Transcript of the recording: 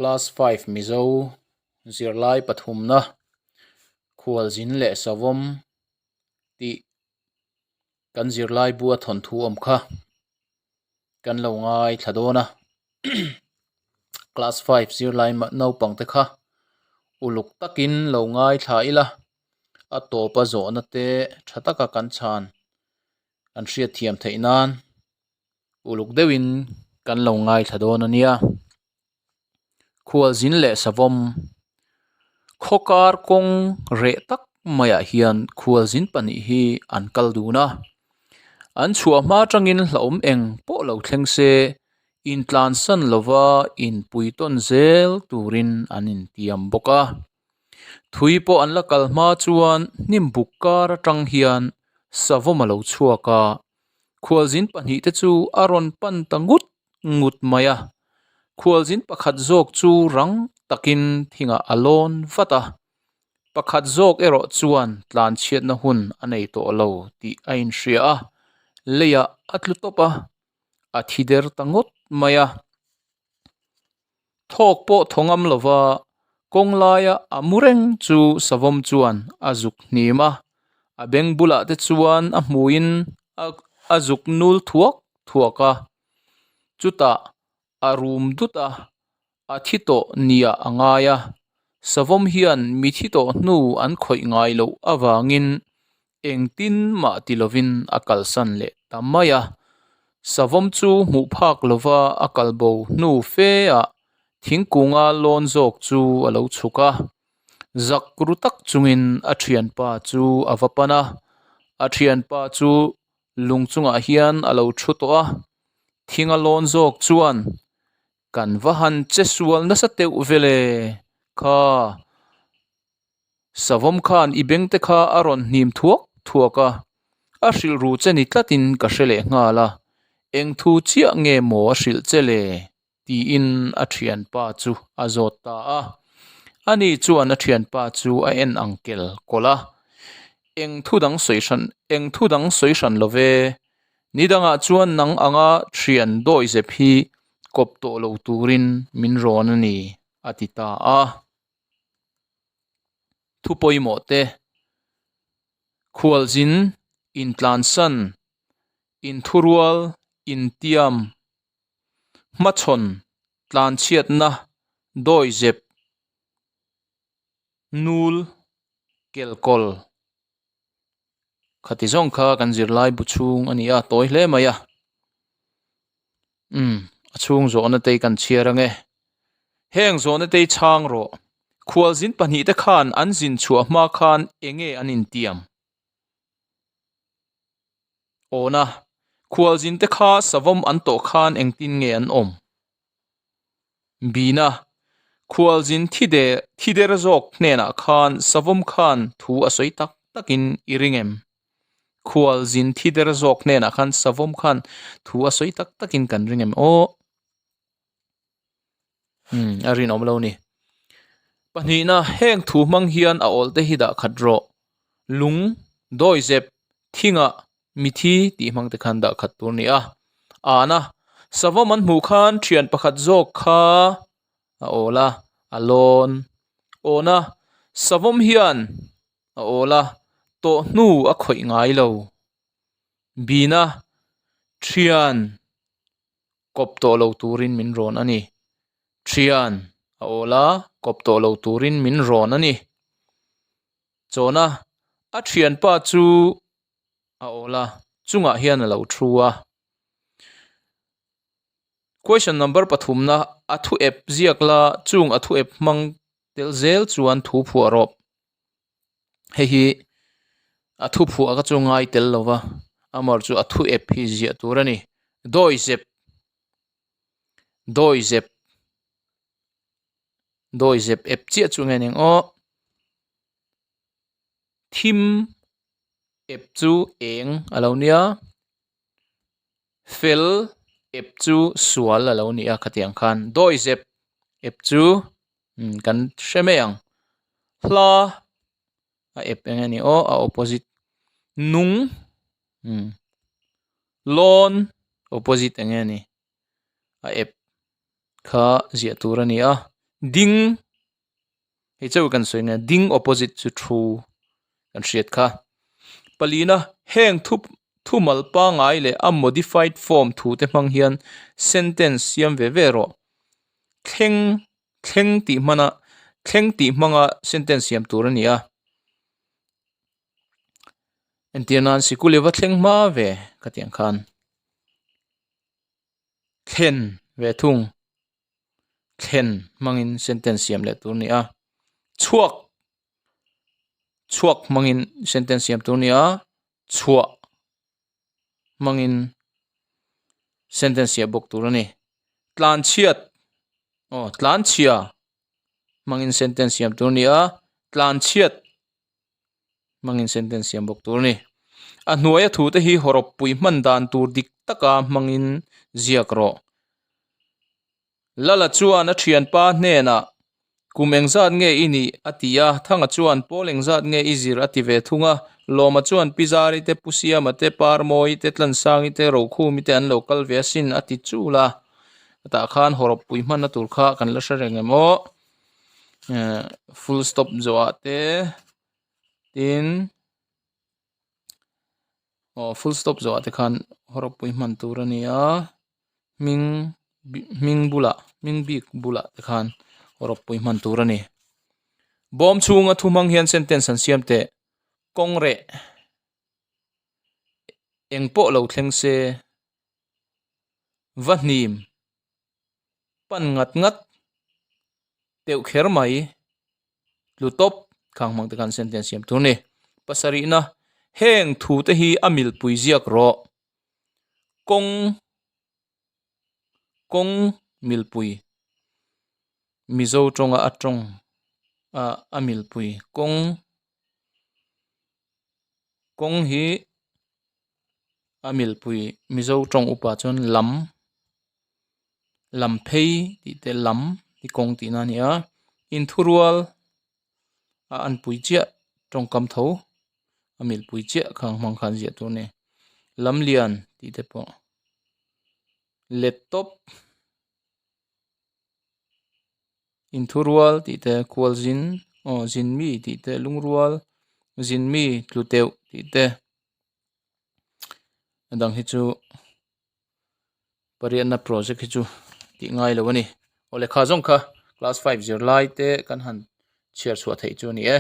Class 5 Mizo zirlai pathumna khualzin leh savawm tih kan zirlai bua thawnthu awm kha kan lo ngaithla dawn a class 5 zirlai naupang te kha uluk takin lo ngaithla ila a tawpa zawhna te tha taka kan chhan kan hriatthiam theih nan uluk deuhin kan lo ngaithla dawn a nia. Khualzin leh savawm khawkar kawng reh tak maiah hian khualzin pahnih hi an kal dun a an chhuah hma atangin hlauhawm eng pawh lo thleng se intlansan lova inpui tawn zel turin an intiam bawk a. Thui pawh an la kal hma chuan hnim buk kar atang hian savawm a lo chhuak a, khualzin pahnih te chu a rawn pan ta ngut ngut mai a. Khualzin pakhat zawk chu rang takin thingah a lawn vat a, pakhat zawk erawh chuan tlanchhiatna hun a nei tawh lo tih a inhria a, leiah a tlu tawp a, a thi der ta ngawt mai a. Thawk pawh thaw ngam lova kawng laia a mu reng chu savawm chuan a zuk hnim a, a beng bulah te chuan a hmuiin a zuk nul thuak thuak a, chutah a rum dut a, a thi tawh nia a ngai a, savawm hian mi thi tawh hnu an khawih ngai loh avangin Engtin mah ti lovin a kalsan leh ta mai a, savawm chu hmuh phak lova a kal bo hnu fe ah thingkunga lawn zawk chu a lo chhuk a, zak ru tak chungin a thianpa chu a va pan a, a thianpa chu lung chungah hian a lo thu tawh a, thinga lawn zawk chuan kan va han che sual nasa teuh vele kha. Savawm khan i beng te kha a rawn hnim thuak thuak a, a hrilh ru che ni tlatin ka hre leh nghal a, eng thu chiah nge maw a hrilh che le? tiin a thianpa chu a zawt ta a. Ani chuan a thianpa chu a en ang kel kawlh a, Eng thu dang sawi hran, eng thu dang sawi hran lo ve, ni dangah chuan nang anga thian dawihzep hi kawp tawh lo turin min rawn a ni, a ti ta a. Thu pawimawh te, khualzin, intlansan, inthurual, intiam, hmachhawn, tlanchhiatna, dawizep, nul, kelkawl. Khati zawng kha kan zirlai bu chhung a ni a, tawi hle mai a. Umm, a chhung zawhna te hi kan chhiar ange. Heng zawhna te hi chhang rawh. Khualzin pahnih te khan an zin chhuah hma khan enge an intiam? Awna, khualzin te kha savawm an tawh khan engtin nge an awm? Bina, Khualzin thi der thi der zawk hnenah khan savawm khan thu a sawi tak takin i ring em? Khualzin thi der zawk hnenah khan savawm khan thu a sawi tak takin kan ring em aw? Umm a rinawm lo ni. Pahnihna, heng thu hmang hian a awl te hi dah khat rawh. Lung, dawizep, thingah Mithi tih hmang te khan dah khat tur a ni a, Ana savawm an hmuh khan thian pakhat zawk kha a awl a, a lawn awn a, savawm hian a awl a, tawh hnu a khawih ngai lo. Bina thian kawp tawh lo turin min rawn a ni. Thian a awl a, kawp tawh lo turin min rawn a ni. Chawna a thianpa chu a awl a, chungah hian a lo thu a. Question number pathumna a thu ep ziak la chung a thu ep hmang tel zel chuan thu phuah rawh. Hei hi a thu phuah ka chu ngai tel lo va, amah chu a thu ep hi ziah tur a ni. Dawizep Dawizep Dawizep ep chiah chu nge ning aw. Thim ep chu eng a lo nia, fel ep chu sual a lo ni a khatiang khan dawizep ep chu kan hre mai ang. Hla a ep eng nge ni aw a opposite nung lawn opposite eng nge ni a ep kha ziah tur a ni a. Ding hei chauh kan sawi nge ding opposite chu thu kan hriat kha. Palina heng thu thumal pangai leh a modified form thu te hmang hian sentence siam ve ve rawh. Thleng thleng tih hmana thleng tih hmanga sentence siam tur a ni a. Entir nan sikul i va thleng hma ve ka tih ang khan thlen ve thung thlen hmangin sentence siam leh tur a ni a chhuak chhuak hmangin sentence siam tur a ni a chhuah hmangin sentence siam bawk tur a ni tlanchhiat aw tlanchhia hmangin sentence siam tur a ni a tlanchhiat. hmangin sentence siam bawk tur a ni. A hnuaia thu te hi hawrawp pui hman dan tur dik taka hmangin ziak rawh. Lala chuan a thianpa hnenah, Kum engzat nge i nih? a ti a. Thanga chuan, Pawl engzat nge i zir? a ti ve thung a. Lawma chuan, Pi Zari te, Pu Siama te, Parmawi te, Tlansangi te, Rokhumi te an lo kal ve asin, a ti chul a. Tah khan hawrawp pui hmanna tur kha kan la hre reng em aw. Full stop zawhah te tin aw full stop zawhah te khan hawrawppui hman tur a ni a hming hming bulah hming bik bulah te khan hawrawppui hman tur a ni bawm chhunga thu hmang hian sentence an siam teh kawng reh eng pawh lo thleng se va hnim. Pan ngat ngat deuh kher mai tlu tawp khang hmang te khan sentence siam tur a ni. Pasarihna heng thu te hi a milpui ziak rawh kawng kawng milpui Mizo tawnga a tawng a a milpui kawng kawng hi a milpui Mizo tawng upa chuan lam. Lam phei tih te lam hi kawng tihna a ni a inthurual a anpui chiah tawngkam tho a milpui chiah kha ang hmang khan ziah tur a ni lamlian tih te pawh let tawp inthurual tih te khualzin aw zin mi tih te lungrual zin mi tlu teuh tih te a dang hi chu. Pariatna project hi chu tih ngai lo a ni. Aw lehkha zawng kha class five zirlai te kan han chhiar chhuah theih chu a ni e.